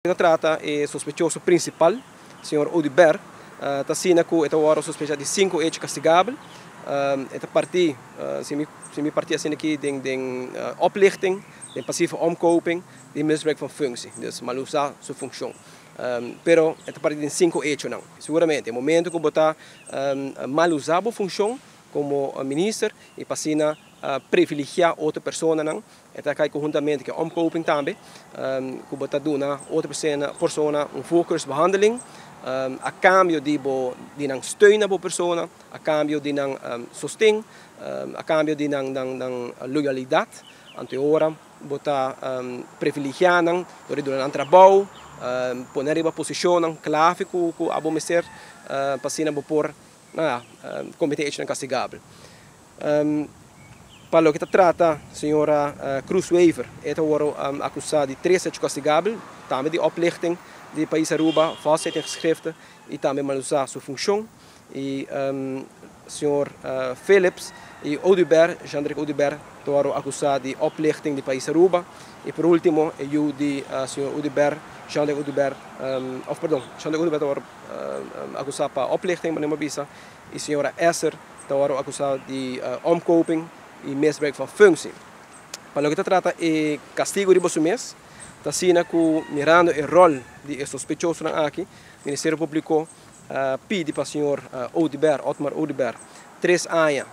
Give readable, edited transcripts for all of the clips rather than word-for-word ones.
Ta trata e sospechoso principal, señor Oduber, ta asina cu e ta wordo sospecha di cinco hecho castigabel. E ta parti, si mi parti asina aki den oplichting, den passieve omkoping, den misbruik van functie, dus malusa su funcion. Pero e ta parti den cinco hechonan. Seguramente, e momento cu bo ta malusa bo funcion como minister y pa asina privilegia otro personanan, e ta cay conhuntamente cu omkoping tambe, cu bo ta duna otro persona un voorkeursbehandeling, a cambio di nan steun na bo persona, a cambio di nan sosten, a cambio di nan loyalidad. Anto ora bo ta privilegia nan, door di nan trabou, pone riba posicion clave cu abo mester, pa asina bo por, nou ja, comete hecho castigabel. Pa loke ta trata señora Cruz Wever, e ta wordo acusa di tres hecho castigabel, tambe di oplichting di pais Aruba, valsheid in geschriften y tambe malusa su funcion. Y señor Philips y Oduber, Jean-Drake Oduber, ta wordo acusa di oplichting di pais Aruba. Y por ultimo, e yiu di señor Oduber, Jean-Drake Oduber, of pardon, Jean-Drake Oduber ta wordo acusa pa oplichting, manera bisa, y señora Esser ta wordo acusa di omkoping y misbruik van functie. Pa loke ta trata e castigo riba su mes, ta asina cu mirando e rol di sospechoso aki, Ministerio Publico pidi pa señor Oduber, Otmar Oduber, 3 aña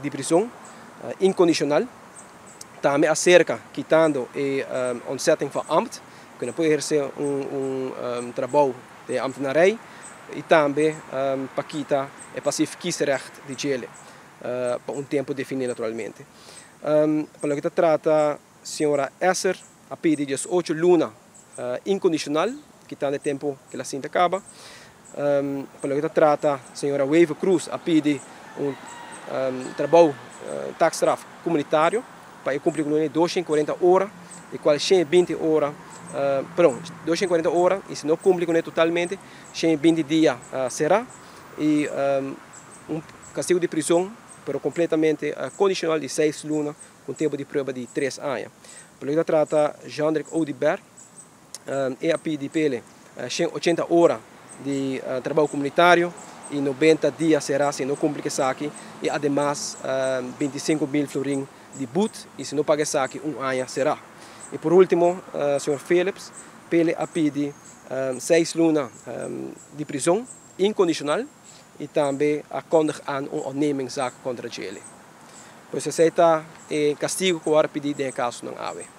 di prison incondicional. Tambe acerca kitando e ontzetting van ambt, cu no por eherce un trabou di ambtenarij, y tambe pa kita e passief kiesrecht di dje, pa un tempo defini naturalmente. Pa loke ta trata señora Esser, a pidi 18 luna incondicional, kitando e tempo cu el a sinta caba. Pa loke ta trata señora Wever Cruz, a pidi un trabou taakstraf comunitario pa cumpli cu 240 ora, di cual 120 ora, pardon, 240 ora, y si no cumpli cu totalmente, 120 dia sera, y un castigo di prison, pero completamente condicional di 6 luna, cu tempo di prueba di 3 aña. Pa loke ta trata Jean-Drake Oduber, el a pidi p'e 180 ora di trabou comunitario y 90 dia sera si no cumpli cu esaki y ademas 25 mil florin di boet y si no paga esaki, un aña sera. Y por ultimo, señor Philips, p'e a pidi 6 luna di prison incondicional y tambe a kondig aan un ontnemingszaak contra dje. Pues esey ta e castigo cu a pidi den e casonan awe.